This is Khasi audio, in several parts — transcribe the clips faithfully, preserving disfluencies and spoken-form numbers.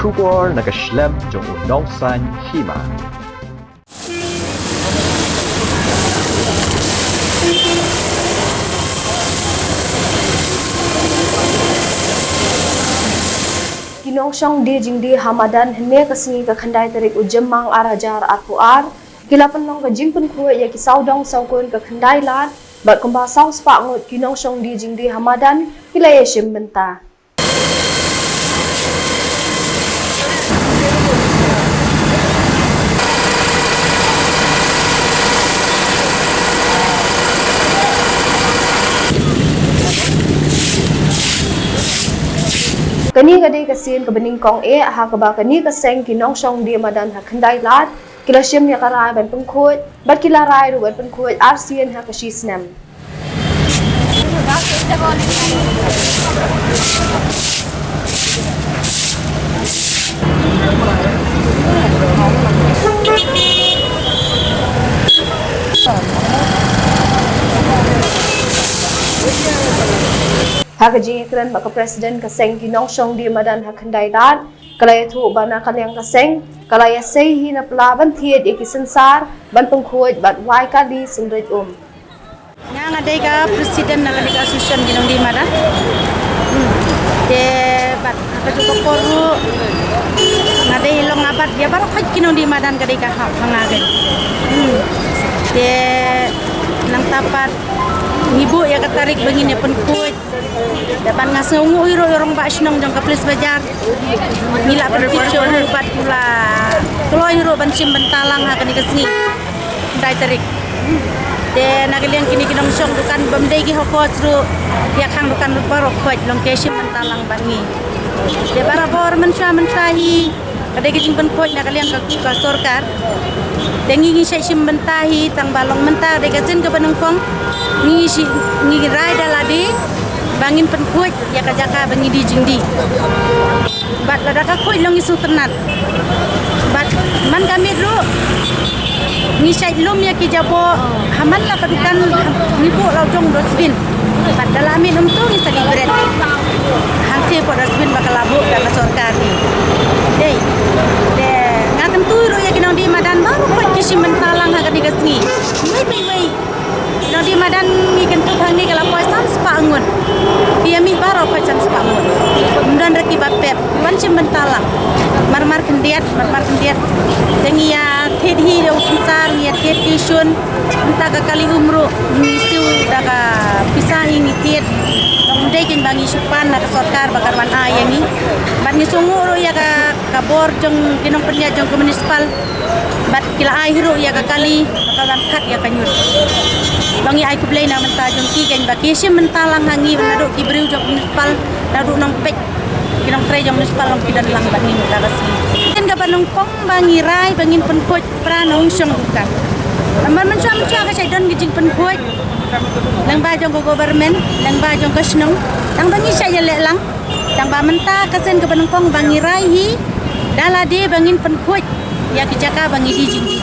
Khubor na ka shlem jong u nongsan hima. Ki nongshong die jingdie ha madan hynne ka sngi ka khyndai tarik u Jymmang ar hajar arphew ar, ki la pynlong ka jingpynkhuid ïa ki sawdong sawkun ka khyndai lad, bad kumba saw spah ngut ki nongshong die jingdie ha madan ki la ïashim bynta. Kane ka dei ka sien kaba nyngkong eh ha kaba kane ka seng ki nongshong die madan ha khyndai lad ki la shim ïa ka rai ban pynkhuid, bad ki la rai ruh ban pynkhuid arsien ha ka shi snem. Ha ka jingïakren bad ka President ka seng ki nongshong die madan ha khyndai lad, ka la ïathuh ba na ka liang ka seng ka la ïasei hi na pla ban thied ïa ki synsar ban pynkhuid bad wai kali synreit um. Nga, nga dei ka President na kane ka Association ki nongdie madan. Hmm. Te bad ha kajuh ka por ruh nga dei long nga bad ïa baroh khoit ki nongdie madan ka dei ka hap ha nga keiñ. Hmm. Te nangta pat ngi buh ïa ka tarik ba ngin ïa pynkhuid. Te bad nga sngewnguh hi ruh ïa u rangbah shnong jong ka Police Bazar. Ngi la pyntip sha u bad u la kloi hi ruh ban shim bynta lang ha kane ka sngi. Khyndai tarik. Te na ka liang kine ki nongshong dukan bym dei ki hawkers ruh, ïa khang dukan ruh baroh khoit long ki shim bynta lang bad ngi. Te barabor mynshuwa mynshuwa hi ka dei ka jingpynkhuid na ka liang ka, ka sorkar. Te ngi ngi shait shim bynta hi tang ba long mynta ka dei ka sien kaba nyngkong. Ngi shi, ngi rai da lade ba ngin pynkhuid ïa ka jaka ba ngi die jingdie. Bad lada ka khuid long ngi sngewtynnat. Bad man ka miet ruh ngi shait lum ïa ki jaboh ha man la ka dukan, ngi buh la u jong dustbin. Bad da la miet um tu ngi sa leit bret hangtei hapoh dustbin ba ka la buh da ka sorkar hi. Dei. Te nga kyntu ruh ïa ki nongdie madan baroh khoit ki shim bynta lang ha kane ka sngi. Wei wei wei. Nongdie madan ngi kyntu hangne ka la poi san spah ngut. Ki ïa mih baroh khoit san spah ngut. Ym don re kiba pep. Wan shim bynta lang. Mar mar khyndiat, mar mar khyndiat. Te ngi ïa thied hi da u synsar, ngi ïa thied ki shun. Mynta ka kali um ruh ngi siew da ka pisa hi ngi thied. Ym dei keiñ ba ngi shu pan na ka sorkar ba kan wan ai ïa ngi. Bad ngi sngewnguh ruh ïa ka, ka bor jong ki nongpynïaid jong ka municipal. Bad ki la ai hi ruh ïa ka kali, ka ban khat ïa ka ñiut. Ba ngi ai khublei na bynta jong ki keiñ ba ki shim bynta lang ha ngi, naduh ki briew jong municipal, naduh nongpeit, ki nongtrei jong municipal long ki don lang bad ngi mynta ka sngi. Keiñ kaba nyngkong ba ngi rai ba ngin pynkhuid para nongshong dukan. Namar mynshuwa mynshuwa ka shait don ki jingpynkhuid lyngba jong ka government, lyngba jong ka shnong, tang ba ngi shait ïaleh lang. Tang ba mynta ka sien kaba nyngkong ba ngi rai hi da lade ba ngin pynkhuid ïa ki jaka ba ngi die jingdie.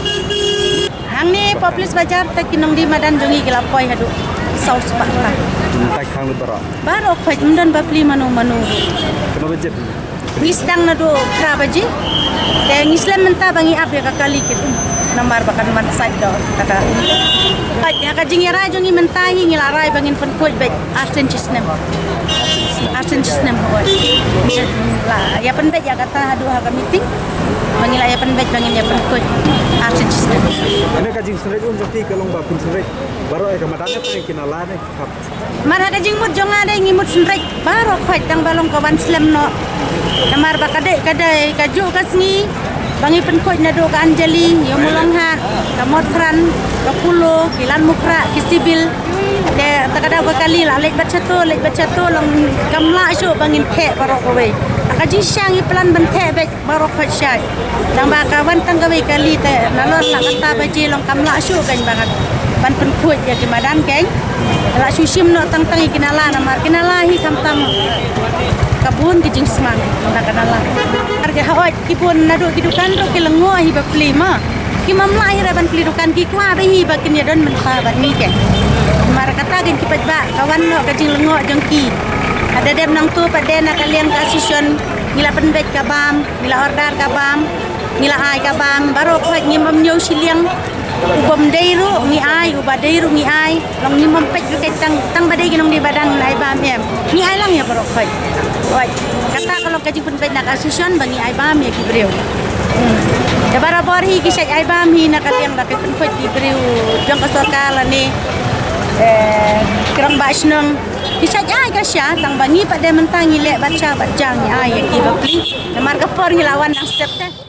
Hangne hapoh Police Bazar te ki nongdie madan jong ngi ki la poi haduh saw spah ta. Mynta khang baroh. Baroh khoit, ym don bapli mano mano. Kano baje? Ngi sdang naduh phra baje. Te ngi slem mynta ba ngi ap ïa ka kali kit. Namar ba kan wan sait da kata. Ïa ka jingïarai jong ngi mynta hi ngi la rai ba ngin pynkhuid beit arsien shi snem. Arsien shi snem hoi. La ïa pynbeit ïa kata haduh ha ka meeting. Ba ngi la ïa pynbeit ba ngin ïa pynkhuid arsien shi snem. Ane ka jingsynreit um jong ki ka long ba pynsynreit baroh ïa ka madan ïa tang ki nala ne. Mar ha ka jingmut jong nga dei ngi mut synreit baroh khoit tang ba long ka wan slem noh. Namar ba ka dei ka dei kajuh ka sngi ba ngi pynkhuid naduh ka Anjali, ïa u Mulonghah, ka Motphran, ka Polo, ki Lanmukhrah, ki Sibil. Te ta ka daw ka kali la leit bad shato, leit bad shato long kam lah shuh ba ngin theh baroh kawei. Ha ka jingshisha ngi plan ban theh beit baroh khoit shai. Tang ba ka wan tang kawei kali te nalor la kata baje long kam lah shuh keiñ ba ngan ban pynkhuid ïa ki madan keiñ. Lah shu shim noh tang tang ïa ki nala namar ki nala hi khamtam ka bun ki jingsmang na ka nala. Ar ki haoid ki bun naduh ki dukan ruh ki lyngngoh hi ba plie ma. Ki mam lah hi re ban plie dukan ki kwah ba hi ba kin ïa don mynta bad ngi keiñ. Mar kata keiñ ki paidbah ka wan noh ka jinglyngngoh jong ki. Hada dep nangto pat de na ka liang ka association. Ngi la pynbeit ka bam, ngi la order ka bam, ngi la ai ka bam, baroh khoit ngim bam ñiew shiliang. U bam dei ruh ngi ai, u ba dei ruh ngi ai. Long ngim bam peit ruh ka tang, tang ba dei ki nongdie ba dang ai bam em. Ngi ai lang ïa baroh khoit. Oi, kata ka long ka jingpynbeit na ka association ba ngi ai bam ïa ki briew. Hmm. Te barabor hi ki shait ai bam hi na ka liang ba ka pynpeit ki briew jong ka sorkar lane, eh, ki rangbah shnong. Ki shait ai ka sha, tang ba ngi pat de mynta ngi leh bad sha bad ja ngi ai ïa ki bapli. Namar ka por ngi la wan nang step te.